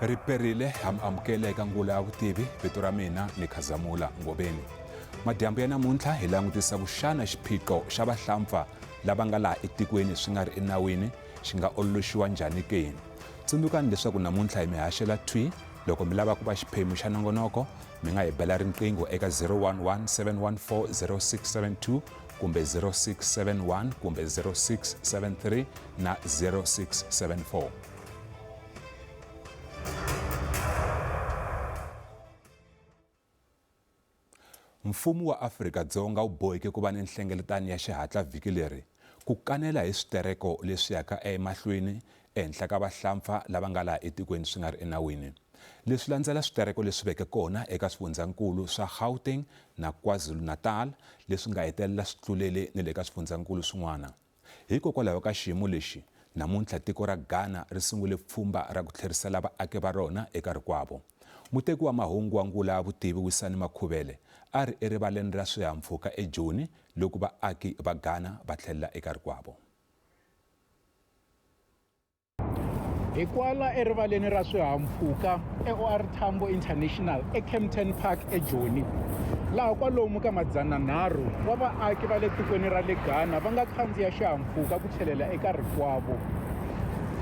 Ri perile ha mi amukela eka ngula ya vutivi. Vito ra mina ni Khazamula Ngobeni. Madyambu ya namuntlha hi langutisa ku xana xiphiqo xa vahlampfa lava nga laha etikweni swi nga ri enawini xi nga ololoxiwa njhani ke. Tsundzukani leswaku namuntlha hi mi haxela thwi. Loko mi lava ku va xiphemu xa nongonoko, mi nga hi bela riqingho eka 011 714 0672 kumbe 0671 kumbe 0673 na 0674. Mfumo wa Afrika-Dzonga wu boheke ku va ni nhlengeletano ya xihatla vhiki leri ku kanela hi switereko leswi yaka emahlweni ehenhla ka vahlampfa lava nga laha etikweni swi nga ri enawini. Leswi landzela switereko leswi veke kona eka swifundzankulu swa Gauteng na KwaZulu-Natal leswi nga hetelela swi tlulele ni le ka swifundzankulu swin'wana. Hikokwalaho ka xiyimo lexi, namuntlha tiko ra Ghana ri sungule pfhumba ra ku tlherisela vaaki va rona eka rikwavo. Muteki wa mahungu wa Ngula ya Vutivi Wisani Makhuvele a ri erivaleni ra swihahampfhuka eJoni loko vaaki va Ghana va tlhelela eka rikwavo. Hi kwala erivaleni ra swihahampfhuka eOR Tambo International eKempton Park eJoni, laha kwalomu ka madzananharhu wa vaaki va le tikweni ra le Ghana va nga khandziya xihahampfhuka ku tlhelela eka rikwavo.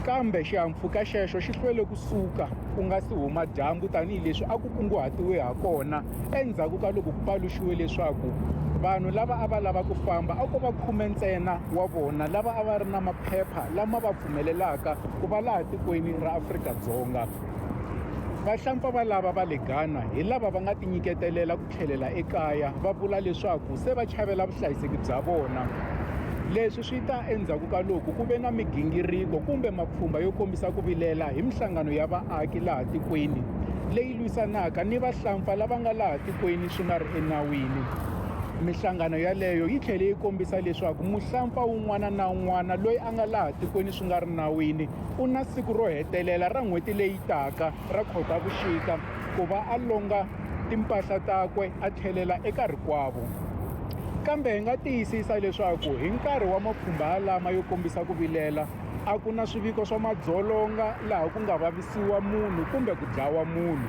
Kambe xihahampfhuka xexo xi hlwele ku suka ku nga si huma dyambu tanihileswi a ku kunguhatiwe ha kona endzhaku ka loko ku paluxiwe leswaku vanhu lava a va lava ku famba a ko va khume ntsena wa vona lava a va ri na maphepha lama va pfumelelaka ku va laha tikweni ra Afrika-Dzonga. Vahlampfa va lava va le Ghana hi lava va nga tinyiketelela ku tlhelela ekaya va vula leswaku se va chavela vuhlayiseki bya vona. Leswi swi ta endzhaku ka loko ku ve na migingiriko kumbe mapfhumba yo kombisa ku vilela hi mihlangano ya vaaki laha tikweni leyi lwisanaka ni vahlampfa lava nga laha tikweni swi nga ri enawini. Mihlangano yaleyo yi tlhele yi kombisa leswaku muhlampfa wun'wana na wun'wana loyi a nga laha tikweni swi nga ri nawini u na siku ro hetelela ra n'hweti leyi taka ra Khotavuxika ku va a longa timpahla takwe a tlhelela eka rikwavo. Kambe hi nga tiyisisa leswaku hi nkarhi wa mapfhumba yalama yo kombisa ku vilela, a ku na swiviko swa madzolonga laha ku nga vavisiwa munhu kumbe ku dlawa munhu.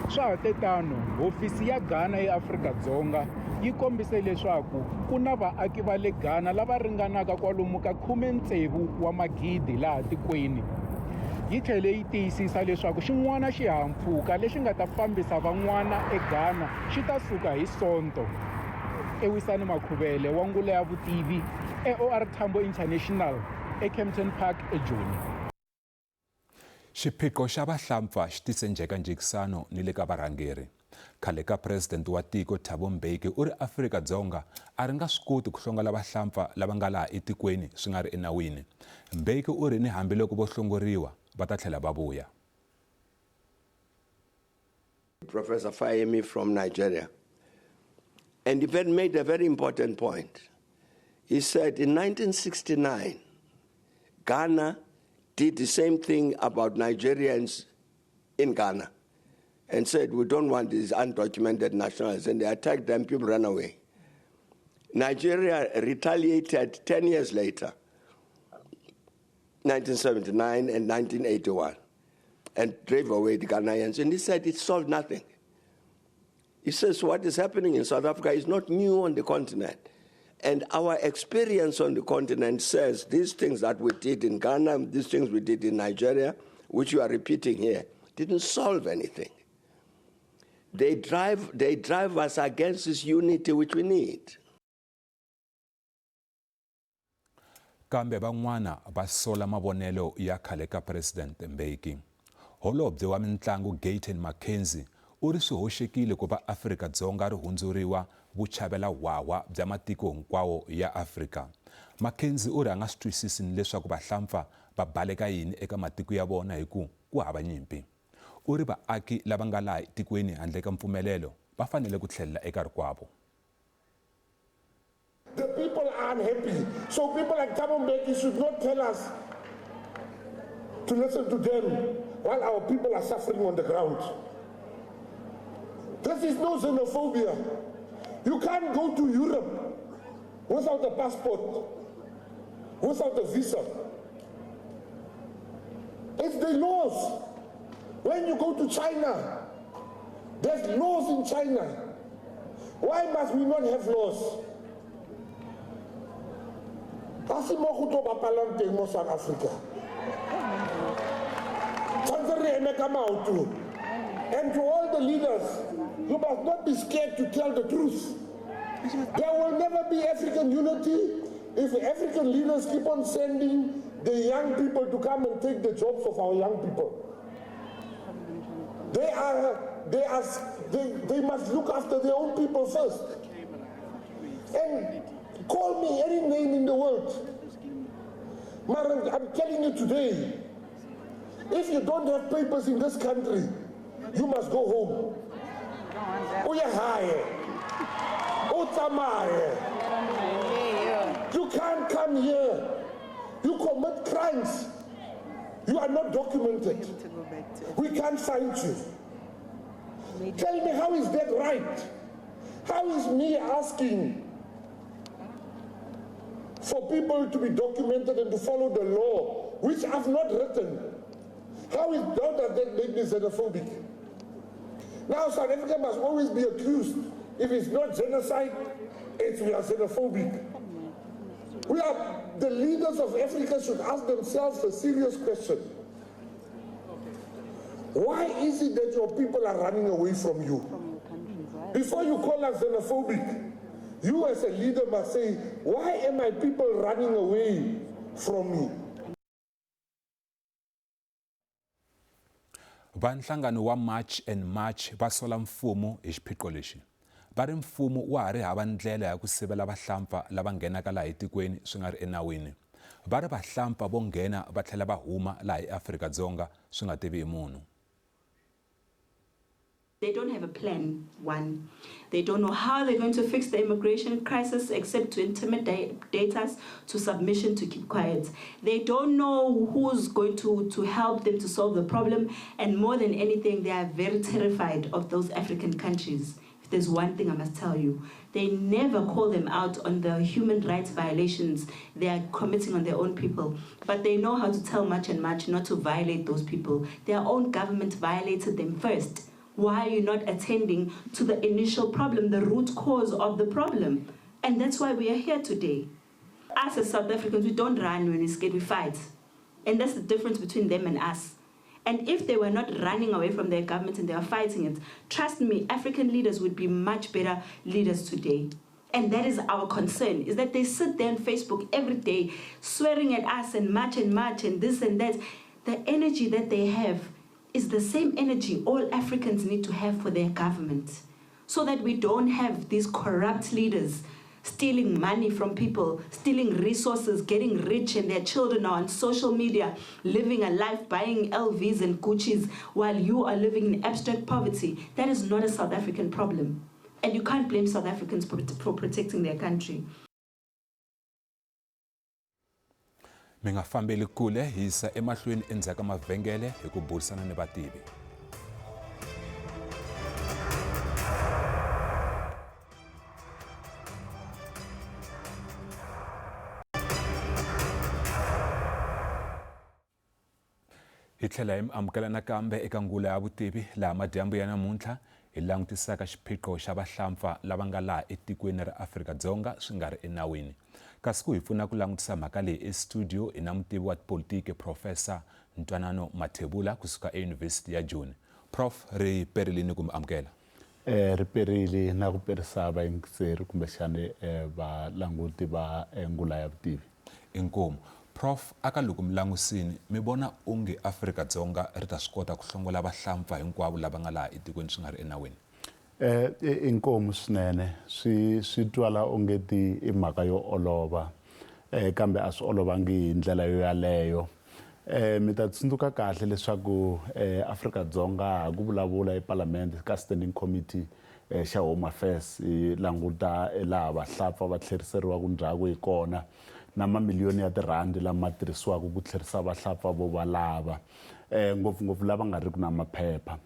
Swa ha te tano, hofisi ya Ghana eAfrika-Dzonga yi kombise leswaku ku na vaaki va le Ghana lava ringanaka kwalomu ka khume-tsevu wa magidi laha tikweni. Yi tlhele yi tiyisisa leswaku xin'wana xihahampfhuka lexi nga ta fambisa van'wana eGhana xi ta suka hi Sonto. Ewisani Makhuvele wa Ngula ya Vutivi eOR Tambo International eKempton Park eJoni. Xiphiqo xa vahlampfa xi tise njhekanjhekisano ni le ka varhangeri. Khale ka presidente wa tiko Thabo Mbeki u ri Afrika-Dzonga a ri nga swi koti ku hlongola vahlampfa lava nga laha etikweni swi nga ri enawini. Mbeki u ri ni hambiloko vo hlongoriwa va ta tlhela va vuya. Professor Fayemi from Nigeria. And he then made a very important point. He said in 1969, Ghana did the same thing about Nigerians in Ghana and said, we don't want these undocumented nationals. And they attacked them, people ran away. Nigeria retaliated 10 years later, 1979 and 1981, and drove away the Ghanaians. And he said it solved nothing. He says what is happening in South Africa is not new on the continent. And our experience on the continent says these things that we did in Ghana, these things we did in Nigeria, which you are repeating here, didn't solve anything. They drive us against this unity which we need. Kambe van'wana va sola mavonelo ya khale ka Presidente Mbeki. Holobye wa mintlangu Gayton McKenzie u ri swi hoxekile ku va Afrika-Dzonga ri hundzuriwa vuchavela-hwahwa bya matiko hinkwawo ya Afrika. McKenzie u ri a nga swi twisisi ni leswaku vahlampfa va baleka yini eka matiko ya vona hi ku ku hava nyimpi. U ri vaaki lava nga laha etikweni handle ka mpfumelelo va fanele ku tlhelela eka rikwavo. The people are unhappy. So people like Thabo Mbeki should not tell us to listen to them while our people are suffering on the ground. This is no xenophobia. You can't go to Europe without a passport, without a visa. It's the laws. When you go to China, there's laws in China. Why must we not have laws? Ga se mo go tlo bapalang teng mo South Africa. Tshwanetse re eme ka maoto. And to all the leaders, you must not be scared to tell the truth. There will never be African unity if African leaders keep on sending the young people to come and take the jobs of our young people. They are, they are, they must look after their own people first. And call me any name in the world. Mara, I'm telling you today, if you don't have papers in this country, you must go home. O ye hae. O tsamaye. You can't come here. You commit crimes. You are not documented. We can't find you. Tell me, how is that right? How is me asking for people to be documented and to follow the law, which I've not written? How is that does that make me xenophobic? Now South Africa must always be accused. If it's not genocide, it's we are xenophobic. We are the leaders of Africa should ask themselves a serious question. Why is it that your people are running away from you? Before you call us xenophobic, you as a leader must say, why am my people running away from me? Va nhlangano wa March and March va sola mfumo hi xiphiqo lexi. Va ri mfumo wa ha ri hava ndlela ya ku sivela vahlampfa lava nghenaka laha etikweni swi nga ri enawini. Va ri vahlampfa vo nghena va tlhela va huma laha eAfrika-Dzonga swi nga tivi hi munhu. They don't have a plan, one. They don't know how they're going to fix the immigration crisis except to intimidate us to submission to keep quiet. They don't know who's going to help them to solve the problem. And more than anything, they are very terrified of those African countries. If there's one thing I must tell you, they never call them out on the human rights violations they are committing on their own people. But they know how to tell March and March not to violate those people. Their own government violated them first. Why are you not attending to the initial problem, the root cause of the problem? And that's why we are here today. Us as South Africans, we don't run when we're scared, we fight. And that's the difference between them and us. And if they were not running away from their government and they were fighting it, trust me, African leaders would be much better leaders today. And that is our concern, is that they sit there on Facebook every day swearing at us and march and march and this and that. The energy that they have is the same energy all Africans need to have for their government, so that we don't have these corrupt leaders stealing money from people, stealing resources, getting rich, and their children are on social media, living a life, buying LVs and Guccis, while you are living in abstract poverty. That is not a South African problem. And you can't blame South Africans for protecting their country. Mi nga fambeli kule, hi yisa emahlweni endzhaku ka mavhengele hi ku burisana ni vativi. Hi tlhela hi mi amukela nakambe eka ngula ya vutivi laha madyambu ya namuntlha hi langutisaka xiphiqo xa vahlampfa lava nga laha etikweni ra Afrika-Dzonga swi nga ri enawini. Kasi ku hi pfuna ku langutisa mhaka leyi estudio hi na mutivi wa tipolitiki Professor Ntwanano Mathebula kusuka eYunivhesiti ya Joni. Prof, ri perilini ku mi amukela? Ri perile na ku perisa vayingiseri kumbexani valanguti va ngula ya vutivi. Inkomu. Prof, aka loko mi langusini mi vona onge Afrika-Dzonga ri ta swi kota ku hlongola vahlampfa hinkwavo lava nga laha etikweni swi nga ri enawini? Inkomu swinene. Swi twala onge ti i mhaka yo olova, kambe a swi olovangi hi ndlela yo yaleyo. Mi ta tsundzuka kahle leswaku Afrika-Dzonga ha ku vulavula ePalamende ka Standing Committee xa Home Affairs yi languta laha vahlapfa va tlheriseriwaka ndzhaku hi kona na mamiliyoni ya tirhandi lama tirhisiwaka ku tlherisa vahlapfa vo valava. Ngopfungopfu lava nga riki na maphepha.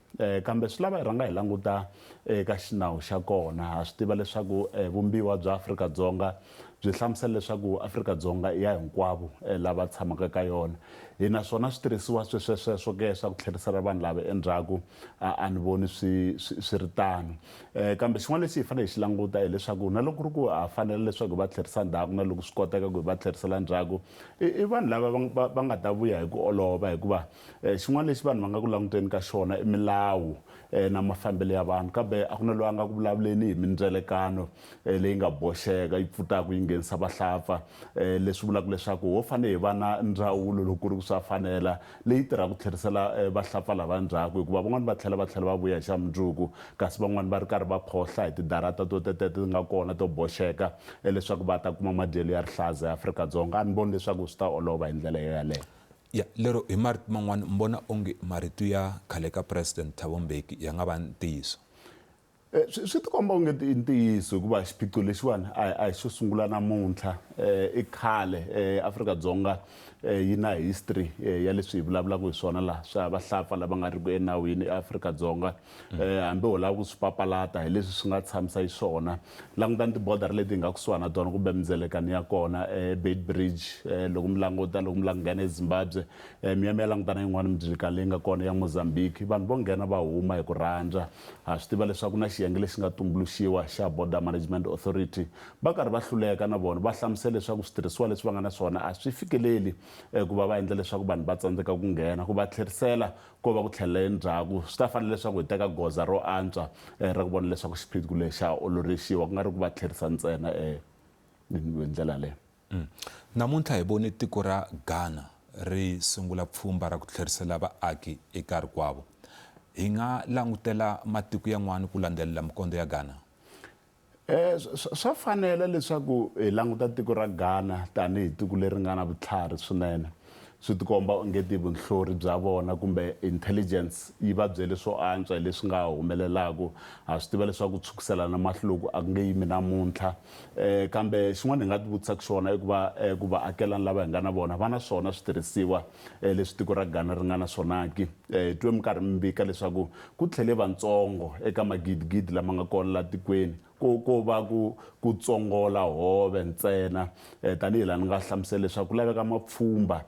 Kambe swi lava hi rhanga hi languta eka xinawu xa kona. Ha swi tiva leswaku Vumbiwa bya Afrika-Dzonga byi hlamusela leswaku Afrika-Dzonga i ya hinkwavo lava tshamaka eka yona. Hi na swona switirhisiwa sweswesweswo ke swa ku tlherisela vanhu lava endzhaku? A ni voni swi swi swi ri tano. Kambe xin'wana lexi hi fanele hi xi languta hileswaku na loko ku ri ku ha fanela leswaku hi va tlherisa ndzhaku na loko swi koteka ku hi va tlherisela ndzhaku, i vanhu lava va nga ta vuya hi ku olova hikuva xin'wana lexi vanhu va nga ku languteni ka xona i milawu na mafambelo ya vanhu, kambe a ku na loyi a nga ku vulavuleni hi mindzelekano leyi nga boxeka yi pfutaka yi nghenisa vahlapfa, leswi vulaka leswaku ho fanele hi va na ndzawulo loko ku ri ku swa fanela leyi tirhaka ku tlherisela vahlapfa lava ndzhaku, hikuva van'wani va tlhela va tlhela va vuya hi xa mundzuku kasi van'wani va ri karhi va phohla hi tidarata to teteto ti nga kona to boxeka leswaku va ta kuma madyelo ya rihlaza eAfrika-Dzonga. A ni voni leswaku swi ta olova hi ndlela yo yaleyo. Ya, lero hi marito man'wana mi vona onge marito ya khale ka President Thabo Mbeki ya nga va ntiyiso? Swi tikomba onge i ntiyiso hikuva xiphiqo lexiwani a hi xo sungula namuntlha, i khale Afrika-Dzonga yi na history ya leswi hi vulavulaka hi swona laha swa vahlapfa lava nga riki enawini eAfrika-Dzonga. Hambi ho lava ku swi papalata hi leswi swi nga tshamisa xiswona. Langutani ti-border leti hi nga kusuhani na tona kumbe mindzelekano ya kona, Beitbridge loko mi languta loko mi lava ku nghena eZimbabwe mi ya mi ya languta na yin'wana mindzelekano leyi nga kona ya Mozambique, vanhu vo nghena va huma hi ku rhandza. Ha swi tiva leswaku ku na xiyenge lexi nga tumbuluxiwa xa Border Management Authority. Va karhi va hluleka na vona. Va hlamusela leswaku switirhisiwa leswi va nga na swona a swi fikeleli ku va va endla leswaku vanhu va tsandzeka ku nghena. Ku va tlherisela ko va ku tlhelela endzhaku. Swi ta fanela leswaku hi teka goza ro antswa ra ku vona leswaku xiphiqo lexi xa ololoxiwa, ku nga ri ku va tlherisa ntsena hi ndlela yaleyo. Namuntlha hi vone tiko ra Ghana ri sungula pfhumba ra ku tlherisela vaaki eka rikwavo. Hi nga langutela matiko yan'wana ku landzelela mikondzo ya Ghana? Swa fanela leswaku hi languta tiko ra Ghana tanihi tiko leri nga na vutlhari swinene. Swi tikomba ongeti vunhlori bya vona kumbe intelligence yi va byele swo antswa hi leswi nga humelelaka. Ha swi tiva leswaku ku tshwukiselana mahlo loku a ku nge yimi namuntlha. Kambe xin'wana hi nga tivutisaka xona i ku va ku vaakelani lava hi nga na vona va na swona switirhisiwa leswi tiko ra Ghana ri nga na swona ki? Hi twe mi karhi mi vika leswaku ku tlhele vantsongo eka magidigidi lama nga kona la tikweni. Ko ko va ku ku tsongola hove ntsena. Tanihi laha ni nga hlamusela leswaku ku laveka mapfhumba.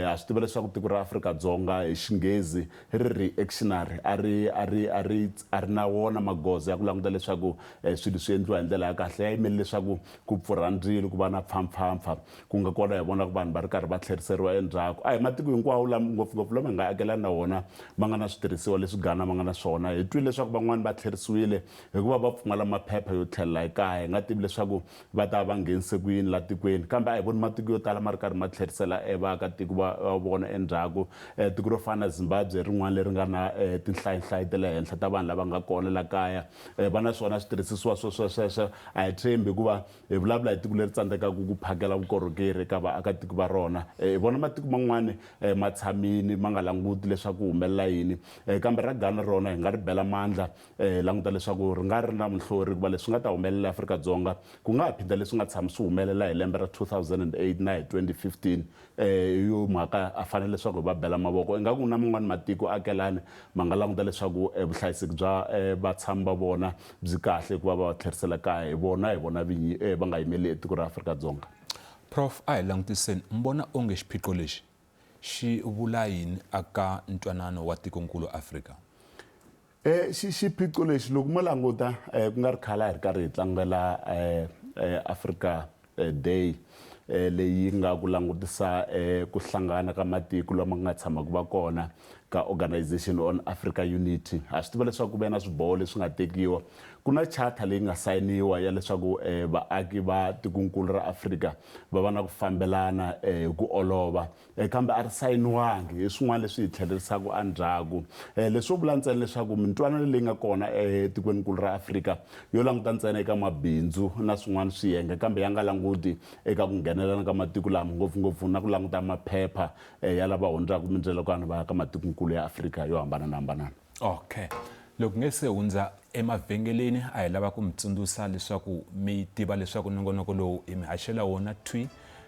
Ha swi tiva leswaku tiko ra Afrika-Dzonga hi Xinghezi ri reactionary, a ri a ri a ri a ri na wona magoza ya ku languta leswaku swilo swi endliwa hi ndlela ya kahle. Ya yimele leswaku ku pfurha ndzilo, ku va na pfhampfhampfha, ku nga kona hi vonaka vanhu va ri karhi va tlheriseriwa endzhaku. A hi matiko hinkwawo lama ngopfungopfu lama hi nga akelana na wona ma nga na switirhisiwa leswi Ghana ma nga na swona. Hi twile leswaku van'wani va tlherisiwile hikuva va pfumala maphepha yo tlhelela ekaya. Hi nga tivi leswaku va ta va va nghenise ku yini la tikweni, kambe a hi voni matiko yo tala ma ri karhi ma tlherisela vaakatiko va vona endzhaku. Tiko ro fana na Zimbabwe hi rin'wana leri nga na tinhlayinhlayi ta le henhla ta vanhu lava nga kona la kaya. Va na swona switirhisisiwa swo swesweswo. A hi tshembi hikuva hi vulavula hi tiko leri tsandzekaka ku phakela vukorhokeri eka vaakatiko va rona. Hi vona matiko man'wana ma tshamile ma nga languti leswaku ku humelela yini, kambe ra Ghana rona hi nga ri bela mandla. Hi languta leswaku ri nga ri na vunhlori hikuva leswi nga ta humelela eAfrika-Dzonga ku nga ha phindha leswi nga tshama swi humelela hi lembe ra 2008 na hi 2015. Hi yo mhaka a fanele leswaku hi va bela mavoko. Ingaku na man'wana matiko akelani ma nga languta leswaku vuhlayiseki bya vatshami va vona byi kahle ku va va va tlherisela kaya hi vona hi vona vinyi va nga yimeli etiko ra Afrika-Dzonga. Prof, a hi langutiseni, mi vona onge xiphiqo lexi xi vula yini aka ntwanano wa tikonkulu Afrika? Xiphiqo lexi loko mo languta ku nga ri khale a hi ri karhi hi tlangela Africa Day leyi nga ku langutisa ku hlangana ka matiko lama nga tshama ku va kona ka Organization on Africa Unity. Ha swi tiva leswaku ku ve na swiboho leswi nga tekiwa. Ku na charter leyi nga sayiniwa ya leswaku vaaki va tikonkulu ra Afrika va va na ku fambelana hi ku olova. Kambe a ri sayiniwangi. Hi swin'wana leswi hi tlhelerisaka endzhaku. Leswi swo vula ntsena leswaku mintwanano leyi nga kona etikweni-nkulu ra Afrika yo languta ntsena eka mabindzu na swin'wana swiyenge kambe ya nga languti eka ku nghenelana ka matiko lama, ngopfu-ngopfu na ku languta maphepha ya lava hundzaka mindzelekano va ya ka matiko-nkulu ya Afrika yo hambana-hambanana. Okay. Loko nge se hundza emavhengeleni a hi lava ku mi tsundzuxa leswaku mi tiva leswaku nongonoko lowu hi mi haxela wona thwi.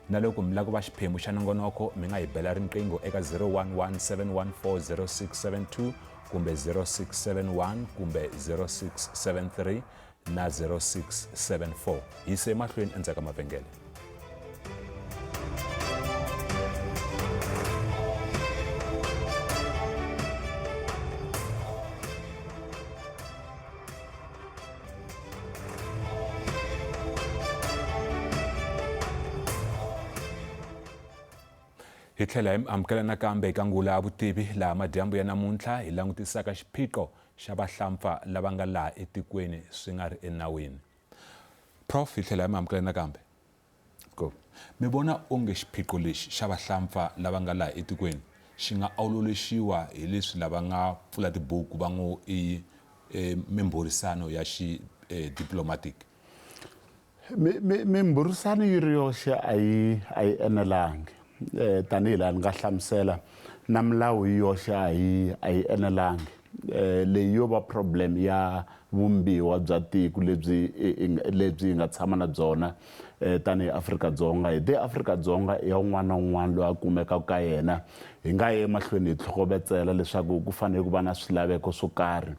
Na loko mi lava ku va xiphemu xa nongonoko mi nga hi bela riqingho eka 011 714 0672 kumbe 0671 kumbe 0673 na 0674. Yise emahlweni endzhaku ka mavhengele. Hi tlhela hi mi amukela nakambe eka ngula ya vutivi laha madyambu ya namuntlha hi langutisaka xiphiqo xa vahlampfa lava nga laha etikweni swi nga ri enawini. Prof hi tlhela hi mi amukela nakambe. Go. Mi vona onge xiphiqo lexi xa vahlampfa lava nga laha etikweni xi nga ololoxiwa hi leswi lava nga pfula tibuku va ngo i mimbhurisano ya xi diplomatic? Mimbhurisano yi ri yoxe a yi a yi enelangi um tanihi laha ni nga hlamusela na milawu yi yoxe a yi a yi enelangi um leyi yo va problem ya vumbiwa bya tiko lebyi lebyi hi nga tshama na byona um tanihi Afrika-Dzonga hi te Afrika-Dzonga i ya un'wana na un'wana loyi a kumekaka ka yena hi nga yi emahlweni hi tlhokovetsela leswaku ku fanele ku va na swilaveko swo karhi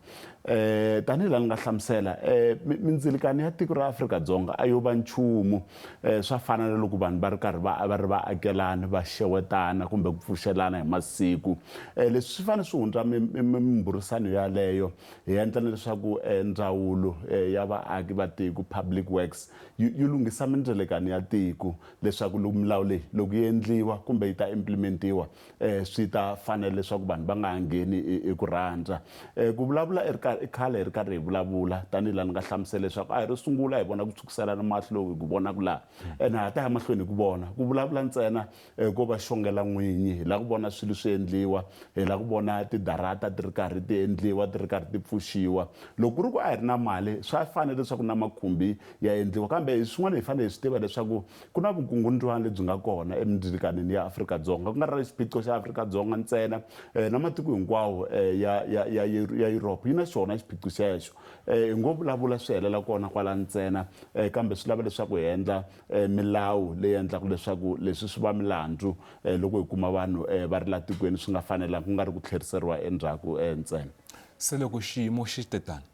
Eh tanihi laha ni nga hlamusela eh mindzilikano ya tiko ra Afrika-Dzonga a yo va nchumu eh swa fana na loko vanhu va ri karhi va va ri vaakelani va xewetana kumbe ku pfuxelana hi masiku eh leswi swi fanele swi hundza mimbhurisano yaleyo hi endla na leswaku eh ndzawulo eh ya vaaki va tiko public works yi yi lunghisa mindzilikano ya tiko leswaku loko milawu leyi loko yi endliwa kumbe yi ta implementiwa eh swi ta fanela leswaku vanhu va nga ha ngheni hi ku rhandza eh ku vulavula i ri karhi i khale hi ri karhi hi vulavula tanihi laha ni nga hlamusela leswaku a hi ro sungula hi vona ku tshwukiselana mahlo loku hi ku vonaka laha ene ha ta ya mahlweni hi ku vona ku vulavula ntsena eh, ko va xongela n'winyi hi lava ku vona swilo swi endliwa hi lava ku vona tidarata ti ri karhi ti endliwa ti ri karhi ti pfuxiwa loko ku ri ku a hi ri na mali swa fanele leswaku na makhumbi ya endliwa kambe swin'wana hi fanele hi swi tiva leswaku Ku na vukungundzwana lebyi nga kona emindzilikanini ya Afrika-Dzonga, ku nga ri xiphiqo xa Afrika-Dzonga ntsena, na matiko hinkwawo ya ya ya ya Europe yi na xona xiphiqo xexo. Hi ngo vulavula swi helela kona kwala ntsena, kambe swi lava leswaku hi endla milawu leyi endlaka leswaku leswi swi va milandzu loko hi kuma vanhu va ri la tikweni swi nga fanelanga, ku nga ri ku tlheriseriwa endzhaku ntsena. Se loko xiyimo xi te tani,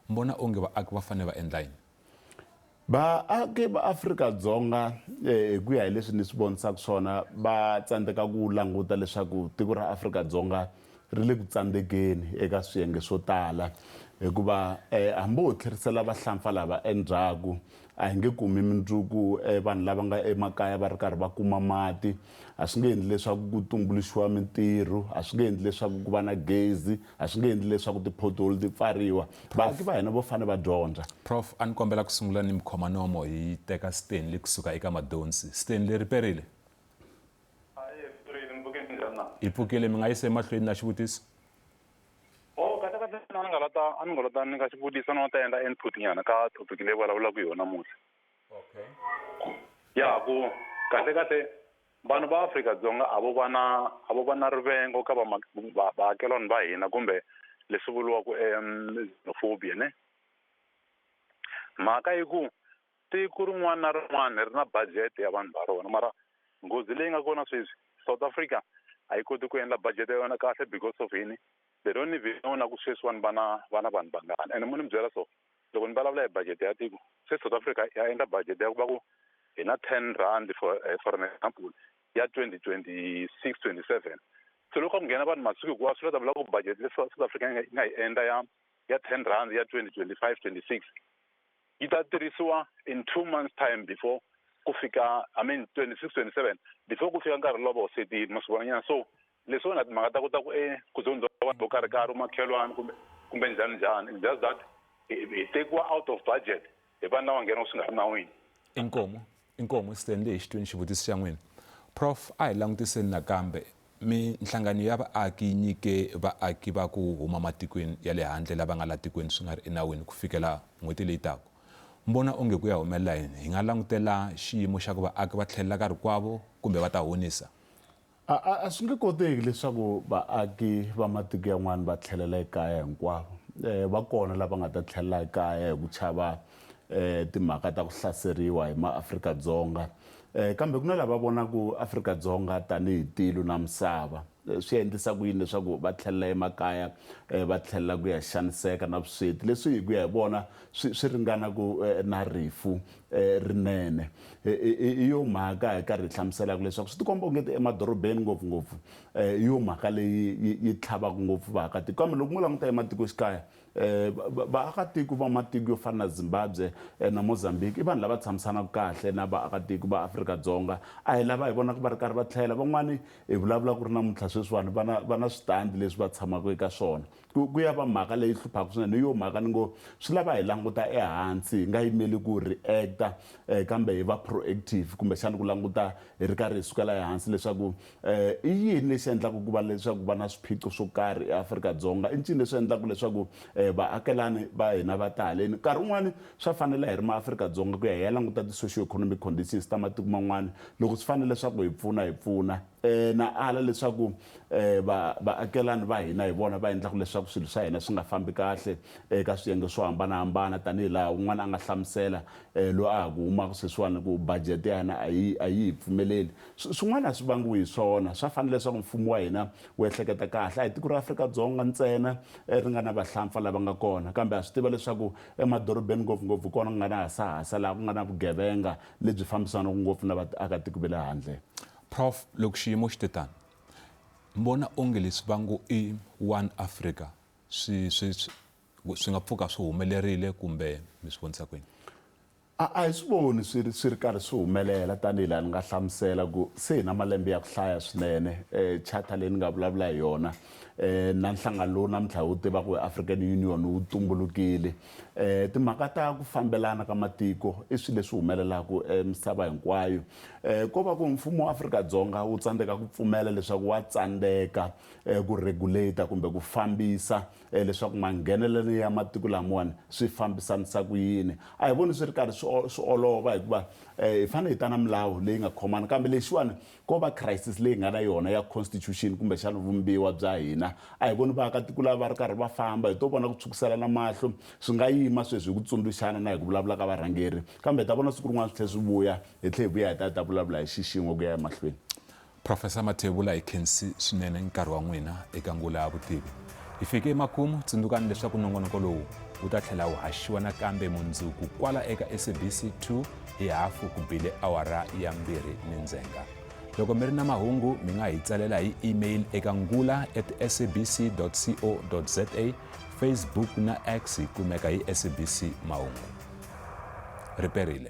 mi vona onge vaaki va fanele va endla yini? Vaaki va Afrika-Dzonga hi ku ya hi leswi ni swi vonisaka swona va tsandzeka ku languta leswaku tiko ra Afrika-Dzonga ri le ku tsandzekeni eka swiyenge swo tala hikuva hambi ho tlherisela vahlampfa lava endzhaku a hi nge kumi mundzuku vanhu lava nga emakaya va ri karhi va kuma mati a swi nge endli leswaku ku tumbuluxiwa mintirho a swi nge endli leswaku ku va na gezi a swi nge endli leswaku ti-pothole ti pfariwa vaaki va hina vo fanele va dyondza. Prof, a ni kombela ku sungula ni mi khoma nomo hi teka Stanley kusuka eka Madonsi. Stanley ri perile? Ahee, ri perile, mi pfukile njhani na? Hi pfukile, mi nga yisa emahlweni na xivutiso. Oh, kahle kahle a ni nga la ta a ni nga lo ta nyika xivutiso no ta endla input nyana ka topic leyi vulavulaka hi yona namuntlha. Okay. Ya ku kahle kahle Vanhu va Afrika-Dzonga a vo va na a vo va na rivengo ka vaakelani va hina kumbe leswi vuriwaka xenophobia ne. Mhaka i ku tiko rin'wana na rin'wana ri na budget ya vanhu va rona mara nghozi leyi nga kona sweswi South Africa a yi koti ku endla budget ya yona kahle because of yini they don't even know na ku sweswiwani va na va na vanhu vangani ene mo ni mi byela so loko ni vulavula hi budget ya tiko se South Africa ya endla budget ya ku va ku hi na 10 rand for eh, for an example ya 2026 27 se loko ku nghena vanhu masiku hinkwawo swi ta vula ku budget leyi South Africa yi nga yi endla ya ya 10 rand ya 2025 26 yi ta tirhisiwa in 2 months time before ku fika i mean 26 27 before ku fika nkarhi lowu va wu setile ma swi vona nyana so Leswiwani a timhaka ta ku ta ku e ku zondziwa vanhu vo karhi karhi makhelwani kumbe kumbe njhani njhani it's just that hi hi tekiwa out of budget hi vanhu lava nghenaka swi nga ri nawini. Inkomu, inkomu Stanley hi xi twini xivutiso xa n'wina. Prof a hi langutiseni nakambe minhlangano ya vaaki yi nyike vaaki va ku huma matikweni ya le handle lava nga la tikweni swi nga ri enawini ku fikela n'hweti leyi taka. Mi vona onge ku ya humelela yini? Hi nga langutela xiyimo xa ku vaaki va tlhelela ka rikwavo kumbe va ta honisa? A a a swi nge koteki leswaku vaaki va matiko yan'wana va tlhelela ekaya hinkwavo. Va kona lava nga ta tlhelela ekaya hi ku chava timhaka ta ku hlaseriwa hi maAfrika-Dzonga. Kambe ku na lava vonaka Afrika-Dzonga tanihi tilo na misava. Swi endlisa ku yini leswaku va tlhelela emakaya, va tlhelela ku ya xaniseka na vusweti, leswi hi ku ya hi vona swi swi ringana ku na rifu rinene. Hi yo mhaka hi karhi hi hlamuselaka leswaku swi tikomba ongeti emadorobeni ngopfungopfu hi yo mhaka leyi yi tlhavaka ngopfu vaakatiko. Kambe loko mo languta ematikoxikaya, Vaakatiko va matiko yo fana na Zimbabwe na Mozambique i vanhu lava tshamisanaka kahle na vaakatiko va Afrika-Dzonga. A hi lava hi vonaka va ri karhi va tlhela. Van'wani hi vulavula ku ri namuntlha sweswiwani va na va na switandi leswi va tshamaka eka swona. Ku ya va mhaka leyi hluphaka swinene. Hi yo mhaka ni ngo swi lava hi languta ehansi hi nga yimeli ku react-a kambe hi va proactive kumbexana ku languta hi ri karhi hi sukela ehansi leswaku I yini lexi endlaka ku va leswaku va na swiphiqo swo karhi eAfrika-Dzonga? I ncini leswi endlaka leswaku vaakelani va hina va ta haleni? Nkarhi wun'wani swa fanela hi ri maAfrika-Dzonga ku ya hi ya languta ti-socio-economic conditions ta matiko man'wana. Loko swi fanele leswaku hi pfuna, hi pfuna. Na ala leswaku vaakelani va hina hi vona va endlaka leswaku swilo swa hina swi nga fambi kahle eka swiyenge swo hambanahambana, tanihi laha un'wana a nga hlamusela loyi a ha ku humaka sweswiwani ku budget ya hina a yi a yi hi pfumeleli. Swin'wana a swi vangiwi hi swona. Swa fanela leswaku mfumo wa hina wu ehleketa kahle. A hi tiko ra Afrika-Dzonga ntsena ri nga na vahlampfa lava nga kona, kambe ha swi tiva leswaku emadorobeni ngopfu-ngopfu hi kona ku nga na hasahasa, laha ku nga na vugevenga lebyi fambisanaka ngopfu na vaakatiko va le handle. Prof, loko xiyimo xi te tano, mi vona onge leswi va ngo i One Africa swi swi swi nga pfuka swi humelerile kumbe mi swi vonisa ku yini? A hi swi voni swi ri swi ri karhi swi humelela tanihi laha ni nga hlamusela ku se hi na malembe ya ku hlaya swinene charter leyi ni nga vulavula hi yona na nhlangano lowu namuntlha hi wu tivaka hi African Union wu tumbulukile. Timhaka ta ku fambelana ka matiko i swilo leswi humelelaka misava hinkwayo. Ko va ku mfumo wa Afrika-Dzonga wu tsandzeka ku pfumela leswaku wa tsandzeka ku regulate kumbe ku fambisa leswaku manghenelelo ya matiko lamawani swi fambisanisa ku yini. A hi voni swi ri karhi swi swi olova hikuva hi fanele hi ta na milawu leyi nga khomana, kambe lexiwani ko va crisis leyi nga na yona ya constitution kumbexana vumbiwa bya hina. A hi voni vaakatiko lava va ri karhi va famba, hi to vona ku tshwukiselana mahlo. Swi nga yima sweswi hi ku tsundzuxana na hi ku vulavula ka varhangeri, kambe hi ta vona siku rin'wana swi tlhela swi vuya, hi tlhela hi vuya hi ta hi ta vulavula hi xixin'we ku ya emahlweni. Professor Mathebula hi khensi swinene nkarhi wa n'wina eka Ngula ya Vutivi. Hi fike emakumu, tsundzukani leswaku nongonoko lowu wu ta tlhela wu haxiwa nakambe mundzuku kwala eka SABC 2 hi hafu ku bile awara ya 2 ni ndzhenga. Loko mi ri na mahungu mi nga hi tsalela hi email eka ngula at sabc co za, Facebook na X hi kumeka hi SABC Mahungu. Riperile.